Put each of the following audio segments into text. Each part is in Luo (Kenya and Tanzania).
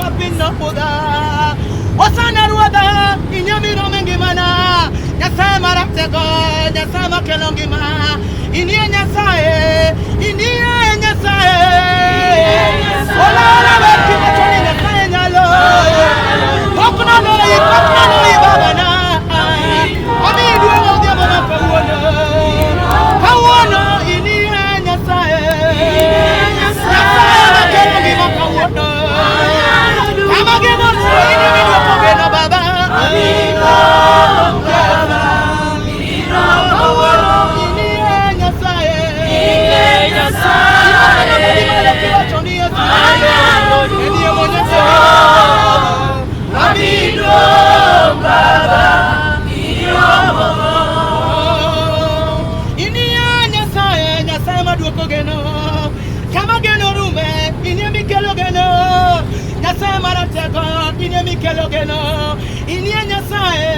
joma piny nopudha. Osana ruodha, inyamiro mengimana. Nyasaye maratego, Nyasaye makelo ngima. Inie Nyasaye, inie Nyasaye. Ola ola ber kiwacho ni Nyasaye nyalo. Pok noloyi, pok noloyi babana. Omiyi duong' odhiambo ma kawuono. Kawuono inie Nyasaye. Nyasaye makelo ngima kawuono. Kama geno ruo inie miduoko geno baba. Kawuono inie Nyasaye. Kiwacho ni Yesu. Enie mwenye Inie Nyasaye, Nyasaye maduoko geno. Kama geno rume, inie mikelo geno. Nyasaye maratego, inie mikelo geno. Inie Nyasaye,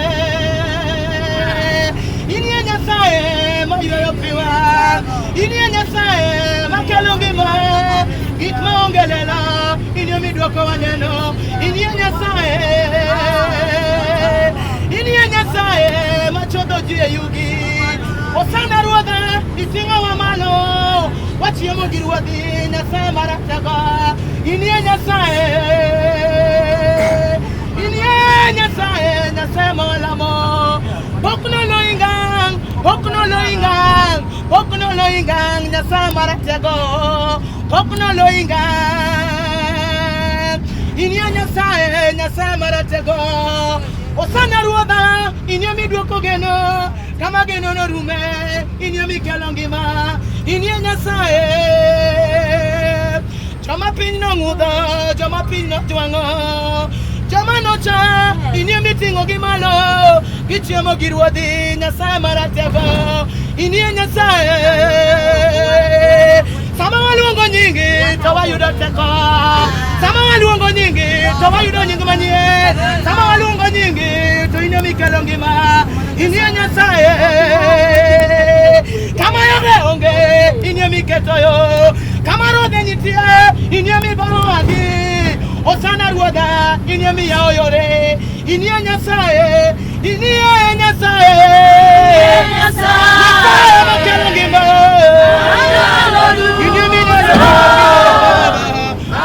inie Nyasaye mayweyo piwa. Inie Nyasaye makelo ngima. Gik maonge lela, inie miduoko waneno. Inie Nyasaye, inie Nyasaye machodho ji e yugi. Osana ruodha, iting'owa malo, wachiemo gi ruodhi, Nyasaye maratego. Inie Nyasaye, inie Nyasaye, Nyasaye mawalamo. Pok noloyi ngang', pok noloyi ngang', pok noloyi ngang', Nyasaye maratego. Pok noloyi ngang'. Inie Nyasaye, Nyasaye maratego. Osana ruodha, inie miduoko geno, kama geno norume, inie mikelo ngima, inie Nyasaye. Joma piny nong'udho, joma piny notwang'o, joma nocha, inie miting'o gi malo, gichiemo gi ruodhi, Nyasaye maratego, inie Nyasaye. Sama waluongo nyingi to wayudo teko. Sama waluongo nyingi to wayudo nying manyien. Sama waluongo nyingi to inie mikelo ngima. Inie Nyasaye. Kama yore onge, inie miketo yo. Kama rodhe nitie, inie mibarogi. Osana ruodha, inie miyawo yore. Inie Nyasaye, inie Nyasaye. Nyasaye makelo ngima. Inie minyalo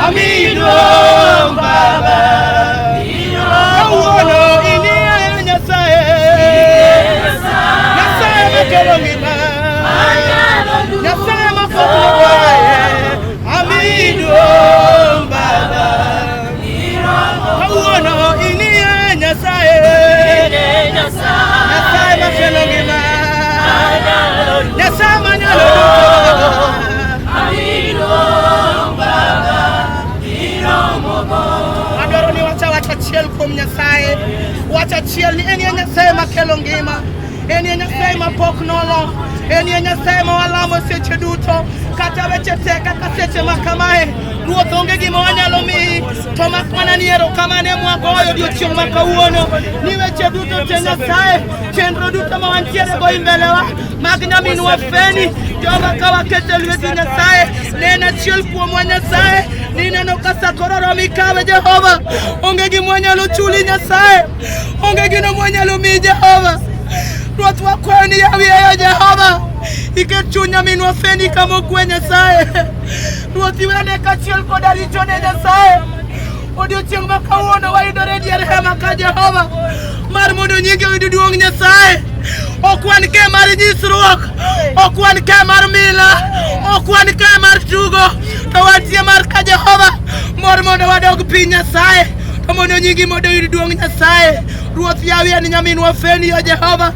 Amiyi duong' Baba. Kawuono inie Nyasaye. Nyasaye makelo ngima. Nyasaye makonyowa. Amiyi duong' Baba. Kawuono inie Nyasaye. Nyasaye makelo ngima. Nyasaye manyalo duto. Adwaro ni wacha wach achiel kuom Nyasaye. Wach achiel ni en e Nyasaye makelo ngima. En e Nyasaye ma pok nolo. En e Nyasaye ma walamo seche duto. Kata weche tek kaka seche ma kamae. Ruoth onge gima wanyalo miyi. To mak mana ni erokamano ema wagoyo odiochieng' ma kawuono. Ni weche duto te Nyasaye. Chenro duto ma wantiere go e mbelewa mag nyaminwa Feni. Jehova ka waketo e lweti Nyasaye. Ne en achiel kuomwa Nyasaye. Nineno ka sa koro romo ikawe Jehova. Onge gima wanyalo chuli Nyasaye. Onge gino mwanyalo miyi Jehova. Ruoth wakwayo ni yaw iye Jehova. Iket chuny nyaminwa Feni kama okwe Nyasaye. Ruoth iwene kaachiel koda richone Nyasaye. Odiochieng' ma kawuono wayudore e dier hema ka Jehova mar mondo nyinge oyud duong' Nyasaye. Ok wan ke mar nyisruok, ok wan ke mar mila, ok wan ke mar tugo, to wantie mar ka Jehova mor mondo wadog piny Nyasaye, to mondo nyingi mondo oyud duong' Nyasaye. Ruoth yaw ni nyaminwa Feni yo Jehova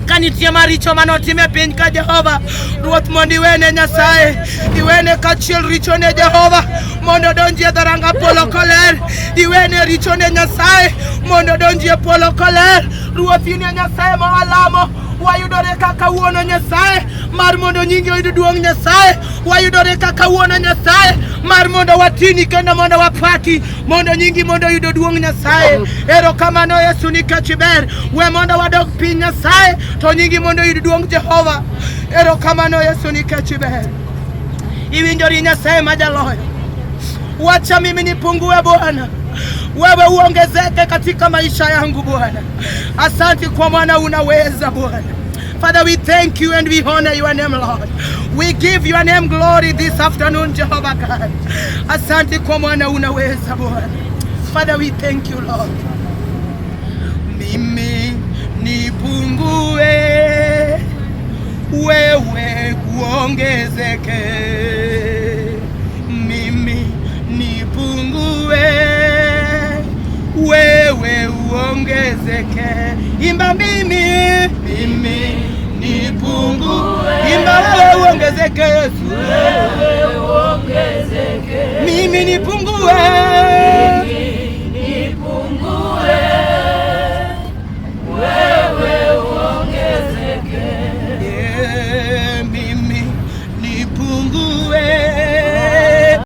ka nitie maricho manotim e piny ka Jehova Ruoth mondo iwene Nyasaye iwene kaachiel richone Jehova mondo odonji e dhoranga polo koler iwene richone Nyasaye mondo odonji e polo koler Ruoth in e Nyasaye ma walamo wayudore ka kawuono Nyasaye mar mondo nyingi oyud duong' Nyasaye wayudore ka kawuono Nyasaye mar mondo watini kendo mondo wapaki mondo nyingi mondo oyud duong' Nyasaye. Erokamano Yesu nikech iber. We mondo wadog piny Nyasaye to nyingi mondo oyud duong' Jehova. Erokamano Yesu nikech iber. Iwinjori Nyasaye ma jaloyo. Wacha mimi nipungue Bwana, wewe uongezeke katika maisha yangu Bwana. Asante kwa maana unaweza Bwana. Father, we thank you and we honor your name, Lord. We give your name glory this afternoon, Jehovah God. Asante kwa maana unaweza Bwana. Father, we thank you, Lord. Mimi nipungue, wewe uongezeke. Mimi nipungue, wewe uongezeke. Imba mimi, mimi nipungue, imba wewe uongezeke, Yesu. Wewe uongezeke.